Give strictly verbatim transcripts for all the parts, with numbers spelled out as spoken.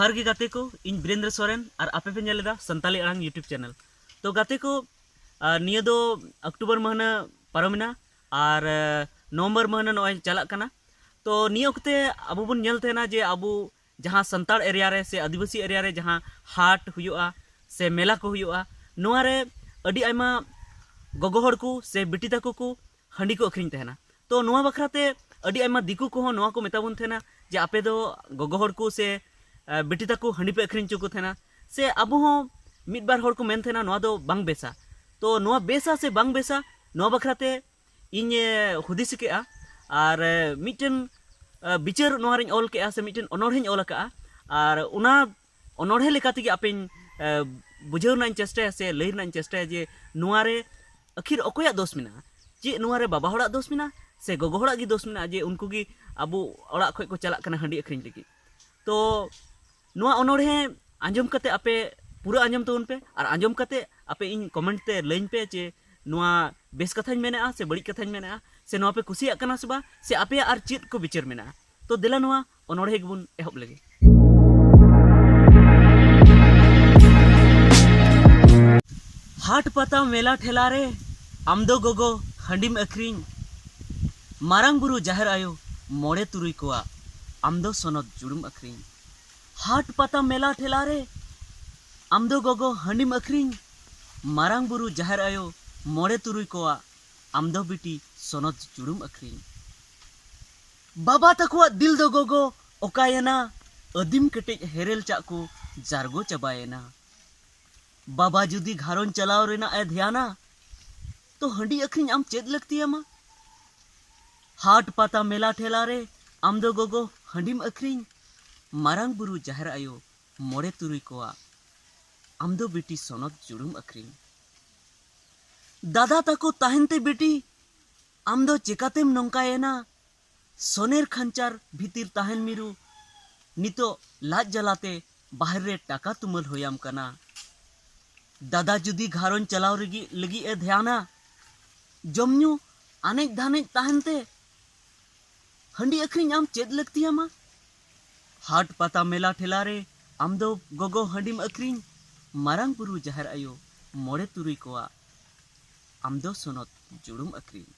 ᱡᱚᱦᱟᱨ ᱜᱮ ᱜᱟᱛᱮ ᱠᱚ, ᱤᱧ ᱵᱤᱨᱮᱱᱫᱨᱚ ᱥᱚᱨᱮᱱ ᱟᱨ ᱟᱯᱮ ᱯᱮ ᱧᱮᱞ ᱮᱫᱟ ᱥᱟᱱᱛᱟᱞᱤ ᱟᱲᱟᱝ YouTube channel᱾ ᱛᱚ ᱜᱟᱛᱮ ᱠᱚ, ᱟᱨ ᱱᱤᱭᱟᱹ ᱫᱚ ᱚᱠᱴᱳᱵᱚᱨ ᱢᱟᱹᱦᱱᱟᱹ ᱯᱟᱨᱚᱢᱮᱱᱟ ᱟᱨ, ᱟᱨ ᱱᱚᱵᱷᱮᱢᱵᱚᱨ ᱢᱟᱹᱦᱱᱟᱹ ᱱᱚᱜᱼᱚᱭ ᱪᱟᱞᱟᱜ ᱠᱟᱱᱟ᱾ ᱛᱚ ᱱᱤᱭᱟᱹ ᱚᱠᱛᱮ ᱟᱵᱚ ᱵᱚᱱ ᱧᱮᱞ ᱛᱟᱦᱮᱱᱟ ᱡᱮ ᱟᱵᱚ ᱡᱟᱦᱟᱸ ᱥᱟᱱᱛᱟᱲ ᱮᱨᱤᱭᱟ ᱨᱮ ᱥᱮ ᱟᱹᱫᱤᱵᱟᱹᱥᱤ ᱮᱨᱤᱭᱟ ᱨᱮ ᱡᱟᱦᱟᱸ ᱦᱟᱴ ᱦᱩᱭᱩᱜᱼᱟ ᱥᱮ ᱢᱮᱞᱟ ᱠᱚ ᱦᱩᱭᱩᱜᱼᱟ, ᱱᱚᱣᱟ ᱨᱮ ᱟᱹᱰᱤ ᱟᱭᱢᱟ ᱜᱚᱜᱚ ᱦᱚᱲ ᱠᱚ ᱥᱮ ᱵᱤᱴᱤ ᱛᱟᱠᱚ ᱠᱚ ᱦᱟᱺᱰᱤ ᱠᱚ ᱟᱹᱠᱷᱨᱤᱧ ᱛᱟᱦᱮᱱᱟ᱾ ᱛᱚ ᱱᱚᱣᱟ ᱵᱟᱠᱷᱨᱟ ᱛᱮ ᱟᱹᱰᱤ ᱟᱭᱢᱟ ᱫᱤᱠᱩ ᱠᱚᱦᱚᱸ ᱱᱚᱣᱟ ᱠᱚ ᱢᱮᱛᱟ ᱵᱚᱱ ᱛᱟᱦᱮᱱᱟ ᱡᱮ ᱟᱯᱮ ᱫᱚ ᱜᱚᱜᱚ ᱦᱚᱲ ᱠᱚ ᱥᱮ, ᱮ, ᱵᱤᱴᱤ ᱛᱟᱠᱚ ᱦᱟᱺᱰᱤ ᱯᱮ ᱟᱹᱠᱷᱨᱤᱧ ᱦᱚᱪᱚ ᱠᱚ ᱛᱟᱦᱮᱱᱟ᱾ ᱥᱮ ᱟᱵᱚ ᱦᱚᱸ ᱢᱤᱫ ᱵᱟᱨ ᱦᱚᱲ ᱠᱚ ᱢᱮᱱ ᱛᱟᱦᱮᱱᱟ ᱱᱚᱣᱟ ᱫᱚ ᱵᱟᱝ ᱵᱮᱥᱟ᱾ ᱛᱚ ᱱᱚᱣᱟ ᱵᱮᱥᱟ ᱥᱮ ᱵᱟᱝ ᱵᱮᱥᱟ, ᱱᱚᱣᱟ ᱵᱟᱠᱷᱨᱟ ᱛᱮ ᱤᱧ, ᱮ, ᱦᱩᱫᱤᱥ ᱠᱮᱜᱼᱟ ᱟᱨ, ᱮ, ᱢᱤᱫᱴᱮᱱ, ᱮ, ᱵᱤᱪᱟᱹᱨ ᱱᱚᱣᱟ ᱨᱮᱧ ᱚᱞ ᱠᱮᱜᱼᱟ ᱥᱮ ᱢᱤᱫᱴᱮᱱ ᱚᱱᱚᱬᱦᱮᱧ ᱚᱞ ᱟᱠᱟᱜᱼᱟ᱾ ᱟᱨ ᱚᱱᱟ ᱚᱱᱚᱬᱦᱮ ᱞᱮᱠᱟ ᱛᱮᱜᱮ ᱟᱯᱮᱧ, ᱮ, ᱵᱩᱡᱷᱟᱹᱣ ᱨᱮᱱᱟᱜ ᱤᱧ ᱪᱮᱥᱴᱟᱭᱟ ᱥᱮ ᱞᱟᱹᱭ ᱨᱮᱱᱟᱜ ᱤᱧ ᱪᱮᱥᱴᱟᱭᱟ ᱡᱮ ᱱᱚᱣᱟ ᱨᱮ ᱟᱹᱠᱷᱤᱨ ᱚᱠᱚᱭᱟᱜ ᱫᱳᱥ ᱢᱮᱱᱟᱜᱼᱟ? ᱪᱮᱫ ᱱᱚᱣᱟ ᱨᱮ ᱵᱟᱵᱟ ᱦᱚᱲᱟᱜ ᱫᱳᱥ ᱢᱮᱱᱟᱜᱼᱟ ᱥᱮ ᱜᱚᱜᱚ ᱦᱚᱲᱟᱜ ᱜᱮ ᱫᱳᱥ ᱢᱮᱱᱟᱜᱼᱟ ᱡᱮ ᱩᱱᱠᱩ ᱜᱮ ᱟᱵᱚ ᱚᱲᱟᱜ ᱠᱷᱚᱱ ᱠᱚ ᱪᱟᱞᱟᱜ ᱠᱟᱱᱟ ᱦᱟᱺᱰᱤ ᱟᱹᱠᱷᱨᱤᱧ ᱞᱟᱹᱜᱤᱫ? ᱛᱚ ᱱᱚᱣᱟ ᱚᱱᱚᱬᱦᱮ ᱟᱸᱡᱚᱢ ᱠᱟᱛᱮ ᱟᱯᱮ ᱯᱩᱨᱟᱹ ᱟᱸᱡᱚᱢ ᱛᱟᱵᱚᱱ ᱯᱮ ᱟᱨ ᱟᱸᱡᱚᱢ ᱠᱟᱛᱮ ᱟᱯᱮ ᱤᱧ ᱠᱚᱢᱮᱱᱴ ᱛᱮ ᱞᱟᱹᱭᱟᱹᱧ ᱯᱮ ᱡᱮ ᱱᱚᱣᱟ ᱵᱮᱥ ᱠᱟᱛᱷᱟᱧ ᱢᱮᱱᱮᱜᱼᱟ ᱥᱮ ᱵᱟᱹᱲᱤᱡ ᱠᱟᱛᱷᱟᱧ ᱢᱮᱱᱮᱜᱼᱟ, ᱥᱮ ᱱᱚᱣᱟ ᱯᱮ ᱠᱩᱥᱤᱭᱟᱜ ᱠᱟᱱᱟ ᱥᱮ ᱵᱟᱝ, ᱥᱮ ᱟᱯᱮᱭᱟᱜ ᱟᱨ ᱪᱮᱫ ᱠᱚ ᱵᱤᱪᱟᱹᱨ ᱢᱮᱱᱟᱜᱼᱟ᱾ ᱛᱚ ᱫᱮᱞᱟ ᱱᱚᱣᱟ ᱚᱱᱚᱬᱦᱮ ᱜᱮᱵᱚᱱ ᱮᱦᱚᱵ ᱞᱮᱜᱮ᱾ ᱦᱟᱴ ᱯᱟᱛᱟ ᱢᱮᱞᱟ ᱴᱷᱮᱞᱟ ᱨᱮ ᱟᱢ ᱫᱚ ᱜᱚᱜᱚ ᱦᱟᱺᱰᱤᱢ ᱟᱹᱠᱷᱨᱤᱧ, ᱢᱟᱨᱟᱝ ᱵᱩᱨᱩ ᱡᱟᱦᱮᱨ ᱟᱭᱳ ᱢᱚᱬᱮ ᱛᱩᱨᱩᱭ ᱠᱚᱣᱟᱜ ᱟᱢ ᱫᱚ ᱥᱚᱱᱚᱛ ᱡᱩᱲᱩᱢ ᱟᱹᱠᱷᱨᱤᱧ᱾ ᱦᱟᱴ ᱯᱟᱛᱟ ᱢᱮᱞᱟ ᱴᱷᱮᱞᱟ ᱨᱮ ᱟᱢ ᱫᱚ ᱜᱚᱜᱚ ᱦᱟᱺᱰᱤᱢ ᱟᱹᱠᱷᱨᱤᱧ, ᱢᱟᱨᱟᱝ ᱵᱩᱨᱩ ᱡᱟᱦᱮᱨ ᱟᱭᱳ ᱢᱚᱬᱮ ᱛᱩᱨᱩᱭ ᱠᱚᱣᱟᱜ ᱟᱢ ᱫᱚ ᱵᱤᱴᱤ ᱥᱚᱱᱚᱛ ᱡᱩᱲᱩᱢ ᱟᱹᱠᱷᱨᱤᱧ᱾ ᱵᱟᱵᱟ ᱛᱟᱠᱚᱣᱟᱜ ᱫᱤᱞ ᱫᱚ ᱜᱚᱜᱚ ᱚᱠᱟᱭᱮᱱᱟ? ᱟᱹᱫᱤᱢ ᱠᱮᱴᱮᱡ ᱦᱮᱨᱮᱞ ᱪᱟᱜ ᱠᱚ ᱡᱟᱨᱜᱚ ᱪᱟᱵᱟᱭᱮᱱᱟ᱾ ᱵᱟᱵᱟ ᱡᱩᱫᱤ ᱜᱷᱟᱨᱚᱸᱡᱽ ᱪᱟᱞᱟᱣ ᱨᱮᱱᱟᱜ ᱮ ᱫᱷᱮᱭᱟᱱᱟ, ᱛᱚ ᱦᱟᱺᱰᱤ ᱟᱹᱠᱷᱨᱤᱧ ᱟᱢ ᱪᱮᱫ ᱞᱟᱹᱠᱛᱤᱭᱟᱢᱟ? ᱦᱟᱴ ᱯᱟᱛᱟ ᱢᱮᱞᱟ ᱴᱷᱮᱞᱟ ᱨᱮ ᱟᱢ ᱫᱚ ᱜᱚᱜᱚ ᱦᱟᱺᱰᱤᱢ ᱟᱹᱠᱷᱨᱤᱧ, ᱢᱟᱨᱟᱝ ᱵᱩᱨᱩ ᱡᱟᱦᱮᱨ ᱟᱭᱳ ᱢᱚᱬᱮ ᱛᱩᱨᱩᱭ ᱠᱚᱣᱟᱜ ᱟᱢ ᱫᱚ ᱵᱤᱴᱤ ᱥᱚᱱᱚᱛ ᱡᱩᱲᱩᱢ ᱟᱹᱠᱷᱨᱤᱧ᱾ ᱫᱟᱫᱟ ᱛᱟᱠᱚ ᱛᱟᱦᱮᱱ ᱛᱮ ᱵᱤᱴᱤ ᱟᱢ ᱫᱚ ᱪᱮᱠᱟᱛᱮᱢ ᱱᱚᱝᱠᱟᱭᱮᱱᱟ? ᱥᱚᱱᱮᱨ ᱠᱷᱟᱧᱪᱟᱨ ᱵᱷᱤᱛᱤᱨ ᱛᱟᱦᱮᱱ ᱢᱤᱨᱩ ᱱᱤᱛᱚᱜ ᱞᱟᱡ ᱡᱟᱞᱟᱛᱮ ᱵᱟᱦᱨᱮ ᱨᱮ ᱴᱟᱠᱟ ᱛᱩᱢᱟᱹᱞ ᱦᱩᱭᱟᱢ ᱠᱟᱱᱟ᱾ ᱫᱟᱫᱟ ᱡᱩᱫᱤ ᱜᱷᱟᱨᱚᱸᱡᱽ ᱪᱟᱞᱟᱣ ᱞᱟᱹᱜᱤᱫ, ᱞᱟᱹᱜᱤᱫ ᱮ ᱫᱷᱮᱭᱟᱱᱟ, ᱡᱚᱢ ᱧᱩ ᱟᱱᱮᱡ ᱫᱷᱟᱱᱮᱡ ᱛᱟᱦᱮᱱ ᱛᱮ ᱦᱟᱺᱰᱤ ᱟᱹᱠᱷᱨᱤᱧ ᱟᱢ ᱪᱮᱫ ᱞᱟᱹᱠᱛᱤᱭᱟᱢᱟ? ᱦᱟᱴ ᱯᱟᱛᱟ ᱢᱮᱞᱟ ᱴᱷᱮᱞᱟ ᱨᱮ ᱟᱢ ᱫᱚ ᱜᱚᱜᱚ ᱦᱟᱺᱰᱤᱢ ᱟᱹᱠᱷᱨᱤᱧ, ᱢᱟᱨᱟᱝ ᱵᱩᱨᱩ ᱡᱟᱦᱮᱨ ᱟᱭᱳ ᱢᱚᱬᱮ ᱛᱩᱨᱩᱭ ᱠᱚᱣᱟᱜ ᱟᱢ ᱫᱚ ᱥᱚᱱᱚᱛ ᱡᱩᱲᱩᱢ ᱟᱹᱠᱷᱨᱤᱧ᱾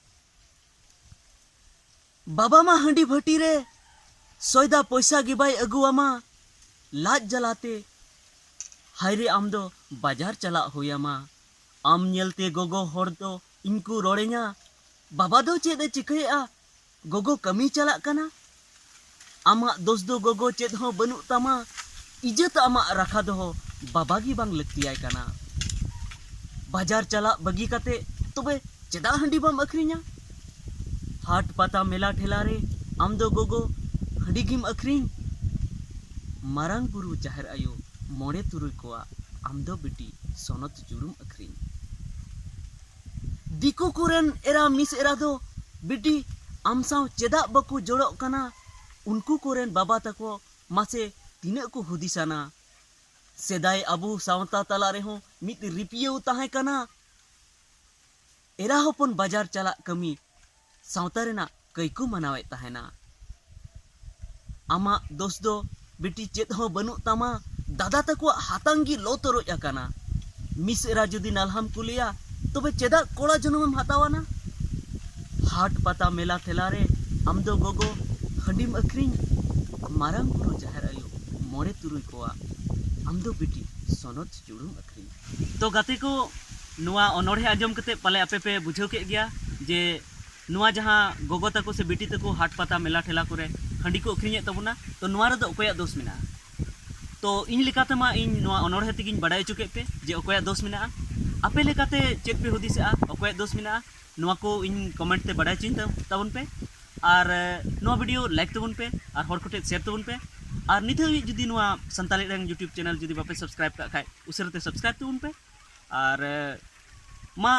ᱵᱟᱵᱟ ᱢᱟ ᱦᱟᱺᱰᱤ ᱵᱷᱟᱹᱴᱤ ᱨᱮ ᱥᱚᱭᱫᱟ ᱯᱚᱭᱥᱟ ᱜᱮ ᱵᱟᱭ ᱟᱹᱜᱩᱣᱟᱢᱟ, ᱞᱟᱡ ᱡᱟᱞᱟᱛᱮ ᱦᱟᱭᱨᱮ ᱟᱢ ᱫᱚ ᱵᱟᱡᱟᱨ ᱪᱟᱞᱟᱜ ᱦᱩᱭᱟᱢᱟ᱾ ᱟᱢ ᱧᱮᱞᱛᱮ ᱜᱚᱜᱚ ᱦᱚᱲ ᱫᱚ ᱤᱧ ᱠᱚ ᱨᱚᱲᱮᱧᱟ, "ᱵᱟᱵᱟ ᱫᱚ ᱪᱮᱫ ᱮ ᱪᱤᱠᱟᱹᱭᱮᱫᱼᱟ? ᱜᱚᱜᱚ ᱠᱟᱹᱢᱤ ᱪᱟᱞᱟᱜ ᱠᱟᱱᱟ?" ᱟᱢᱟᱜ ᱫᱳᱥ ᱫᱚ ᱜᱚᱜᱚ ᱪᱮᱫ ᱦᱚᱸ ᱵᱟᱹᱱᱩᱜ ᱛᱟᱢᱟ, ᱤᱡᱽᱡᱚᱛ ᱟᱢᱟᱜ ᱨᱟᱠᱷᱟ ᱫᱚᱦᱚ ᱵᱟᱵᱟ ᱜᱮ ᱵᱟᱝ ᱞᱟᱹᱠᱛᱤᱭᱟᱭ ᱠᱟᱱᱟ᱾ ᱵᱟᱡᱟᱨ ᱪᱟᱞᱟᱜ ᱵᱟᱹᱜᱤ ᱠᱟᱛᱮ ᱛᱚᱵᱮ ᱪᱮᱫᱟᱜ ᱦᱟᱺᱰᱤ ᱵᱟᱢ ᱟᱹᱠᱷᱨᱤᱧᱟ? ᱦᱟᱴ ᱯᱟᱛᱟ ᱢᱮᱞᱟ ᱴᱷᱮᱞᱟ ᱨᱮ ᱟᱢ ᱫᱚ ᱜᱚᱜᱚ ᱦᱟᱺᱰᱤ ᱜᱮᱢ ᱟᱹᱠᱷᱨᱤᱧ? ᱢᱟᱨᱟᱝ ᱵᱩᱨᱩ ᱡᱟᱦᱮᱨ ᱟᱭᱳ ᱢᱚᱬᱮ ᱛᱩᱨᱩᱭ ᱠᱚᱣᱟᱜ ᱟᱢ ᱫᱚ ᱵᱤᱴᱤ ᱥᱚᱱᱚᱛ ᱡᱩᱲᱩᱢ ᱟᱹᱠᱷᱨᱤᱧ᱾ ᱫᱤᱠᱩ ᱠᱚᱨᱮᱱ ᱮᱨᱟ ᱢᱤᱥ ᱮᱨᱟ ᱫᱚ ᱵᱤᱴᱤ ᱟᱢ ᱥᱟᱶ ᱪᱮᱫᱟᱜ ᱵᱟᱠᱚ ᱡᱚᱲᱚᱜ ᱠᱟᱱᱟ? ᱩᱱᱠᱩ ᱠᱚᱨᱮᱱ ᱵᱟᱵᱟ ᱛᱟᱠᱚ ᱢᱟᱥᱮ ᱛᱤᱱᱟᱹᱜ ᱠᱚ ᱦᱩᱫᱤᱥᱟᱱᱟ? ᱥᱮᱫᱟᱭ ᱟᱵᱚ ᱥᱟᱶᱛᱟ ᱛᱟᱞᱟ ᱨᱮᱦᱚᱸ ᱢᱤᱫ ᱨᱤᱯᱤᱭᱟᱹᱣ ᱛᱟᱦᱮᱸ ᱠᱟᱱᱟ᱾ ᱮᱨᱟ ᱦᱚᱯᱚᱱ ᱵᱟᱡᱟᱨ ᱪᱟᱞᱟᱜ ᱠᱟᱹᱢᱤ ᱥᱟᱶᱛᱟ ᱨᱮᱱᱟᱜ ᱠᱟᱹᱭ ᱠᱚ ᱢᱟᱱᱟᱣᱮᱫ ᱛᱟᱦᱮᱱᱟ᱾ ᱟᱢᱟᱜ ᱫᱳᱥ ᱫᱚ ᱵᱤᱴᱤ ᱪᱮᱫ ᱦᱚᱸ ᱵᱟᱹᱱᱩᱜ ᱛᱟᱢᱟ, ᱫᱟᱫᱟ ᱛᱟᱠᱚᱣᱟᱜ ᱦᱟᱛᱟᱝ ᱜᱮ ᱞᱚ ᱛᱚᱨᱚᱡ ᱟᱠᱟᱱᱟ᱾ ᱢᱤᱥ ᱮᱨᱟ ᱡᱩᱫᱤ ᱱᱟᱞᱦᱟᱢ ᱠᱩᱞᱤᱭᱟ, ᱛᱚᱵᱮ ᱪᱮᱫᱟᱜ ᱠᱚᱲᱟ ᱡᱚᱱᱚᱢᱮᱢ ᱦᱟᱛᱟᱣᱟᱱᱟ? ᱦᱟᱴ ᱯᱟᱛᱟ ᱢᱮᱞᱟ ᱴᱷᱮᱞᱟ ᱨᱮ ᱟᱢ ᱫᱚ ᱜᱚᱜᱚ ᱦᱟᱺᱰᱤᱢ ᱟᱹᱠᱷᱨᱤᱧ, ᱢᱟᱨᱟᱝ ᱵᱩᱨᱩ ᱡᱟᱦᱮᱨ ᱟᱭᱳ ᱢᱚᱬᱮ ᱛᱩᱨᱩᱭ ᱠᱚᱣᱟᱜ ᱟᱢ ᱫᱚ ᱵᱤᱴᱤ ᱥᱚᱱᱚᱛ ᱡᱩᱲᱩᱢ ᱟᱹᱠᱷᱨᱤᱧ᱾ ᱛᱚ ᱜᱟᱛᱮ ᱠᱚ, ᱱᱚᱣᱟ ᱚᱱᱚᱬᱦᱮ ᱟᱸᱡᱚᱢ ᱠᱟᱛᱮ ᱯᱟᱞᱮ ᱟᱯᱮ ᱯᱮ ᱵᱩᱡᱷᱟᱹᱣ ᱠᱮᱫ ᱜᱮᱭᱟ ᱡᱮ ᱱᱚᱣᱟ ᱡᱟᱦᱟᱸ ᱜᱚᱜᱚ ᱛᱟᱠᱚ ᱥᱮ ᱵᱤᱴᱤ ᱛᱟᱠᱚ ᱦᱟᱴ ᱯᱟᱛᱟ ᱢᱮᱞᱟ ᱴᱷᱮᱞᱟ ᱠᱚᱨᱮ ᱦᱟᱺᱰᱤ ᱠᱚ ᱟᱹᱠᱷᱨᱤᱧᱮᱫ ᱛᱟᱵᱚᱱᱟ, ᱛᱚ ᱱᱚᱣᱟ ᱨᱮᱫᱚ ᱚᱠᱚᱭᱟᱜ ᱫᱳᱥ ᱢᱮᱱᱟᱜᱼᱟ? ᱛᱚ ᱤᱧ ᱞᱮᱠᱟᱛᱮᱢᱟ ᱤᱧ ᱱᱚᱣᱟ ᱚᱱᱚᱬᱦᱮ ᱛᱮᱜᱤᱧ ᱵᱟᱰᱟᱭ ᱦᱚᱪᱚ ᱠᱮᱫ ᱯᱮ ᱡᱮ ᱚᱠᱚᱭᱟᱜ ᱫᱳᱥ ᱢᱮᱱᱟᱜᱼᱟ᱾ ᱟᱯᱮ ᱞᱮᱠᱟᱛᱮ ᱪᱮᱫ ᱯᱮ ᱦᱩᱫᱤᱥᱮᱜᱼᱟ, ᱚᱠᱚᱭᱟᱜ ᱫᱳᱥ ᱢᱮᱱᱟᱜᱼᱟ, ᱱᱚᱣᱟ ᱠᱚ ᱤᱧ ᱠᱚᱢᱮᱱᱴ ᱛᱮ ᱵᱟᱰᱟᱭ ᱦᱚᱪᱚᱧ ᱛᱟ-, ᱛᱟᱵᱚᱱ ᱯᱮ᱾ ᱟᱨ ᱮ, ᱱᱚᱣᱟ ᱵᱷᱤᱰᱤᱭᱳ ᱞᱟᱭᱤᱠ ᱛᱟᱵᱚᱱ ᱯᱮ ᱟᱨ ᱦᱚᱲ ᱠᱚᱴᱷᱮᱱ ᱥᱮᱭᱟᱨ ᱛᱟᱵᱚᱱ ᱯᱮ᱾ ᱟᱨ ᱱᱤᱛ ᱦᱟᱹᱵᱤᱡ ᱡᱩᱫᱤ ᱱᱚᱣᱟ ᱥᱟᱱᱛᱟᱲᱤ ᱟᱲᱟᱝ ᱭᱩᱴᱩᱵᱽ ᱪᱮᱱᱮᱞ ᱡᱩᱫᱤ ᱵᱟᱯᱮ ᱥᱟᱵᱥᱠᱨᱟᱭᱤᱵ ᱠᱟᱜ ᱠᱷᱟᱡ, ᱩᱥᱟᱹᱨᱟ ᱛᱮ ᱥᱟᱵᱥᱠᱨᱟᱭᱤᱵ ᱛᱟᱵᱚᱱ ᱯᱮ᱾ ᱟᱨ ᱮ, ᱢᱟ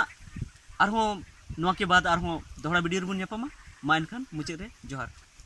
ᱟᱨᱦᱚᱸ ᱱᱚᱣᱟ ᱠᱮ ᱵᱟᱫ ᱟᱨᱦᱚᱸ ᱫᱚᱦᱲᱟ ᱵᱷᱤᱰᱤᱭᱳ ᱨᱮᱵᱚᱱ ᱧᱟᱯᱟᱢᱟ᱾ ᱢᱟ ᱮᱱᱠᱷᱟᱱ ᱢᱩᱪᱟᱹᱫ ᱨᱮ ᱡᱚᱦᱟᱨ᱾